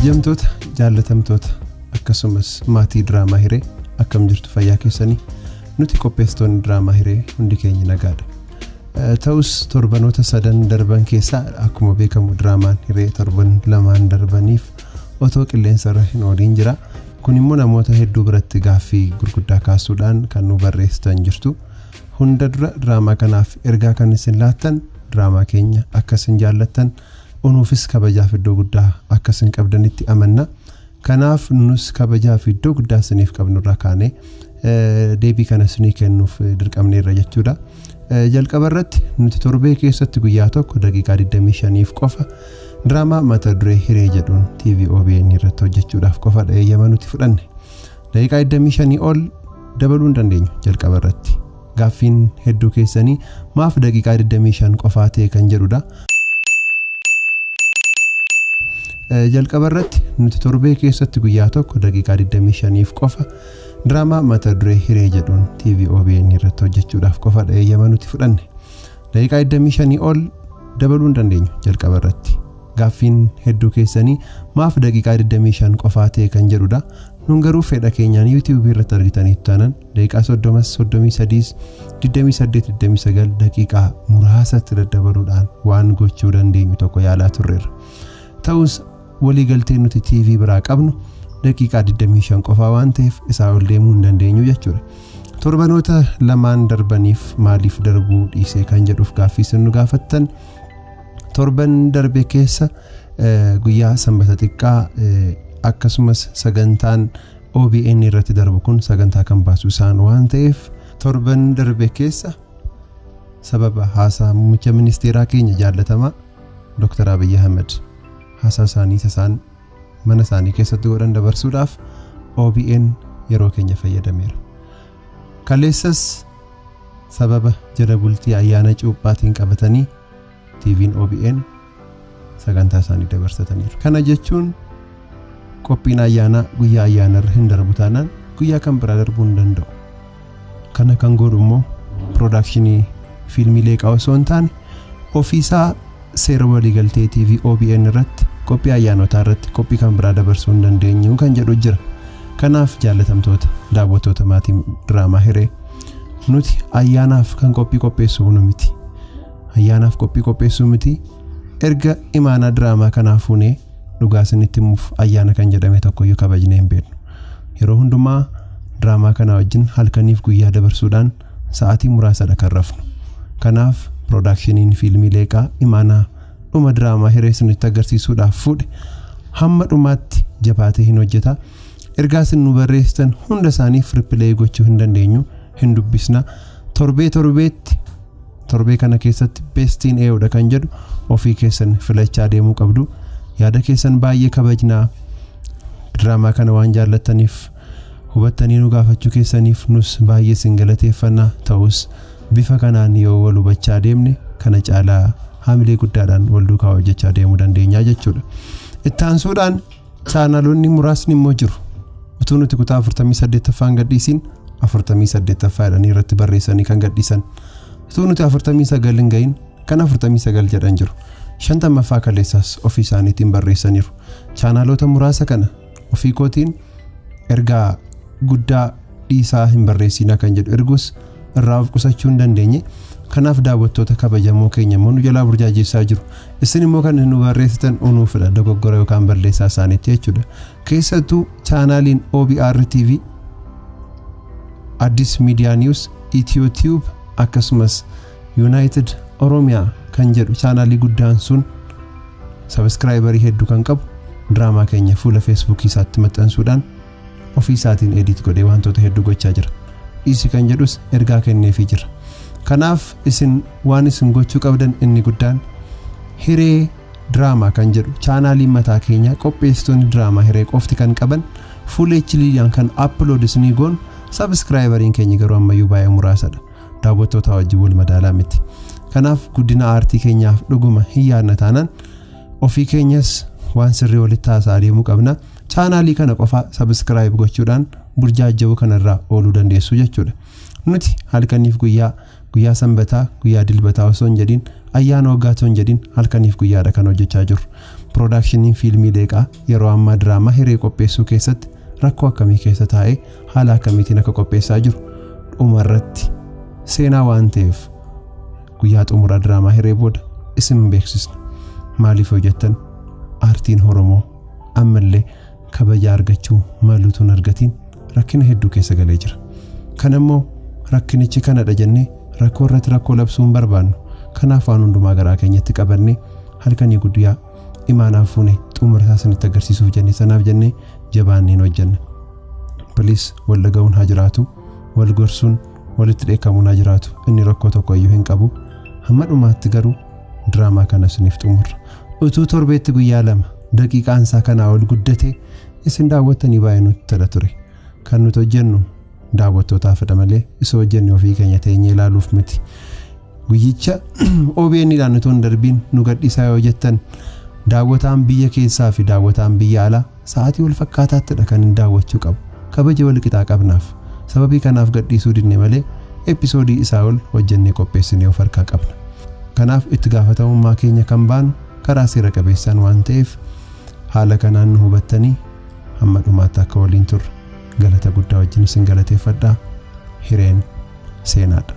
Kabajamtoota, jaallatamtoota, akkasumas maatii Diraamaa Hiree, akkam jirtu? Fayyaa keessanii? Nuti qopheessitoonni Diraamaa Hiree hundi keenya nagaadha. Ta'us torbanoota sadan darban keessaa, akkuma beekamu, diraamaan Hiree torban lamaan darbaniif otoo qilleensa irra hin ooliin jira. Kun immoo namoota hedduu biratti gaaffii gurguddaa kaasuudhaan kan nu barreessitan jirtu. Hunda dura diraamaa kanaaf ergaa kan isin laattan, diraamaa keenya akka isin jaallattan, unuufis kabajaaf iddoo guddaa akka isin qabdanitti amanna. Kanaaf nus kabajaaf iddoo guddaa isiniif qabnurraa kaanee deebii kana isinii kennuuf dirqamneerra jechuudha. Jalqaba irratti nuti torbee keessatti guyyaa tokko daqiiqaa 25f qofa diraamaa mata duree Hiree jedhuun TV OBN irratti hojjechuudhaaf qofadha eeyyama nuti fudhanne. Daqiiqaa 25 ol dabaluu hin dandeenyu jalqaba irratti. Gaaffiin hedduu keessanii maaf daqiiqaa 25 qofaa ta'e kan jedhudha. Jalqaba irratti nuti torbee keessatti guyyaa tokko daqiiqaa 25f qofa diraamaa mata duree Hiree jedhuun TV OBN irratti hojjechuudhaaf qofadha eeyyama nuti fudhanne. Daqiiqaa 25 ol dabaluu hin dandeenyu jalqaba irratti. Gaaffiin hedduu keessanii maaf daqiiqaa 25 qofaa ta'e kan jedhudha. Nun garuu fedha keenyaan YouTube irratti argitanii taanaan daqiiqaa 30, 33, 28, 29 daqiiqaa muraasatti daddabaluudhaan waan gochuu dandeenyu tokko yaalaa turreerra. Ta'us waliigaltee nuti TV biraa qabnu daqiiqaa 25 qofaa waan ta'eef isaa ol deemuu hin dandeenyu jechuudha. Torbanoota lamaan darbaniif maaliif darbuu dhiisee kan jedhuuf gaaffii isin nu gaafattan, torban darbe keessa guyyaa Sanbata xiqqaa akkasumas sagantaan OBN irratti darbu kun sagantaa kan baasu isaan waan ta'eef, torban darbe keessa sababa haasaa muummicha ministeeraa keenya jaallatamaa Dr. Abiyyi Ahmed, haasaa isaanii isaan mana isaanii keessatti godhan dabarsuudhaaf OBN yeroo keenya fayyadameera. Kaleessas sababa jala bultii ayyaana cuuphaatiin qabatanii TV'n OBN sagantaa isaanii dabarsataniiru. Kana jechuun qophiin ayyaanaa guyyaa ayyaanarra hin darbu taanaan guyyaa kan biraa darbuu hin danda'u. Kana kan godhu immoo piroodakshinii fiilmii Leeqaa osoo hin taane ofiisaa seera waliigaltee TV OBN irratti qophii ayyaanotaa irratti qophii kan biraa dabarsuu hin dandeenyu kan jedhu jira. Kanaaf jaallatamtoota daawwattoota maatii Diraamaa Hiree, nuti ayyaanaaf kan qophii qopheessu nu miti. Ayyaanaaf qophii qopheessuu miti. Erga imaanaa diraamaa kanaa fuunee, dhugaa isinitti himuuf, ayyaana kan jedhame tokkoyyuu kabajnee hin beeknu. Yeroo hundumaa diraamaa kanaa wajjin halkaniif guyyaa dabarsuudhaan sa'aatii muraasadha kan rafnu. Kanaaf piroodaakshiniin fiilmii Leeqaa imaanaa dhuma diraamaa Hiree isinitti agarsiisuudhaaf fuudhe hamma dhumaatti jabaatee hin hojjeta. Ergaa isin nu barreessitan hunda isaaniif reply gochuu hin dandeenyu, hin dubbisna. Torbee torbeetti torbee kana keessatti bestiin ee'uudha kan jedhu ofii keessan filachaa deemuu qabdu. Yaada keessan baay'ee kabajnaa. Diraamaa kana waan jaallattaniif hubattanii nu gaafachuu keessaniif nus baay'ee isin galateeffannaa. Ta'us bifa kanaan yoo wal hubachaa deemne kana caalaa haamilee guddaadhaan wal duukaa hojjechaa deemuu dandeenya jechuudha. Itti aansuudhaan chaanaloonni muraasni immoo jiru. Utuu nuti kutaa 48ffaan gadhiisin 48ffaa jedhanii irratti barreessanii kan gadhiisan. Utuu nuti 49 hin gahin kan 49 jedhan jiru. 50ffaa kaleessaas ofii isaaniitiin barreessaniiru. Chaanaloota muraasa kana ofii kootiin ergaa guddaa dhiisaa, hin barreessinaa kan jedhu ergus irraa of qusachuu hin dandeenye. Kanaaf daawwattoota kabajamoo keenya immoo nu jalaa burjaajessaa jiru. Isin immoo kan nu barreessitan unuufidha dogoggora yookaan balleessaa isaaniitti jechuudha. Keessattuu chaanaaliin OBR TV, Addis Media News, Ethio Tube, akkasumas United Oromiyaa kan jedhu chaanaalii guddaan sun subscriberii hedduu kan qabu diraamaa keenya fuula Feesbuukii isaatti maxxansuudhaan ofii isaatiin edit godhee wantoota hedduu gochaa jira. Dhiisi kan jedhus ergaa kenneefii jira. Kanaaf isin waan isin gochuu qabdan inni guddaan Hiree Diraamaa kan jedhu chaanaalii mataa keenyaa, qopheessitoonni diraamaa Hiree qofti kan qaban, fuula HDdhaan kan upload isinii goonu, subscriberiin keenya garuu ammayyuu baay'ee muraasadha. Daawwattoota wajjin wal madaalaa miti. Kanaaf guddina aartii keenyaaf dhuguma hin yaadna taanaan ofii keenyas waan sirrii walitti haasa'aa deemuu qabna. Chaanaalii kana qofaa subscribe gochuudhaan burjaaja'uu kanarraa ooluu dandeessu jechuudha. Nuti halkaniif guyyaa, guyyaa Sanbataa, guyyaa Dilbataa osoo hin jedhin Ayyaana waggaa otoo hin jedhin halkaniif guyyaadha kan hojjechaa jirru. Piroodaakshiniin fiilmii Leeqaa yeroo ammaa diraamaa Hiree qopheessuu keessatti rakkoo akkamii keessa taa'ee haala akkamiitiin akka qopheessaa jiru dhumarratti seenaa waan ta'eef guyyaa xumuraa diraamaa Hiree booda isin beeksisna. Maaliif hojjettan aartiin Oromoo ammallee kabaja argachuu maluutu hin argatiin rakkina hedduu keessa galee jira. Kan immoo rakkinichi kanadha jennee rakkoo irratti rakkoo labsuu hin barbaannu. Kanaaf waan hundumaa garaa keenyatti qabannee halkanii guyyaa imaanaa fuune xumura isaa isinitti agarsiisuuf jennee sanaaf jennee jabaanneen hojjenna. Please, wal dhaga'uun haa jiraatu, wal gorsuun, walitti dheekkamuun haa jiraatu. Inni rakkoo tokko iyyuu hin qabu. Hamma dhumaatti garuu diraamaa kana isiniif xumurra. Utuu torbeetti guyyaa 2 daqiiqaan isaa kanaa ol guddate isin daawwattanii baay'ee nutti tola ture. Kan nuti hojjennu daawwattootaafidha malee isa hojjenne ofii keenya teenyee ilaaluuf miti. Guyyicha OBN dhaan utuu hin darbiin nu gadhiisaa yoo jettan daawwataan biyya keessaa fi daawwataan biyya alaa sa'aatii wal fakkaataattidha kan hin daawwachuu qabu. Kabaja wal qixaa qabnaaf. Sababii kanaaf gadhiisuu dinne malee episoodii isaa ol hojjennee qopheessinee of harkaa qabna. Kanaaf itti gaafatamummaa keenya kan baanu karaa seera qabeessaan waan ta'eef haala kanaan nu hubattanii hamma dhumaatti akka waliin turre galata guddaa wajjin isin galateeffadhaa. Hireen seenaadha.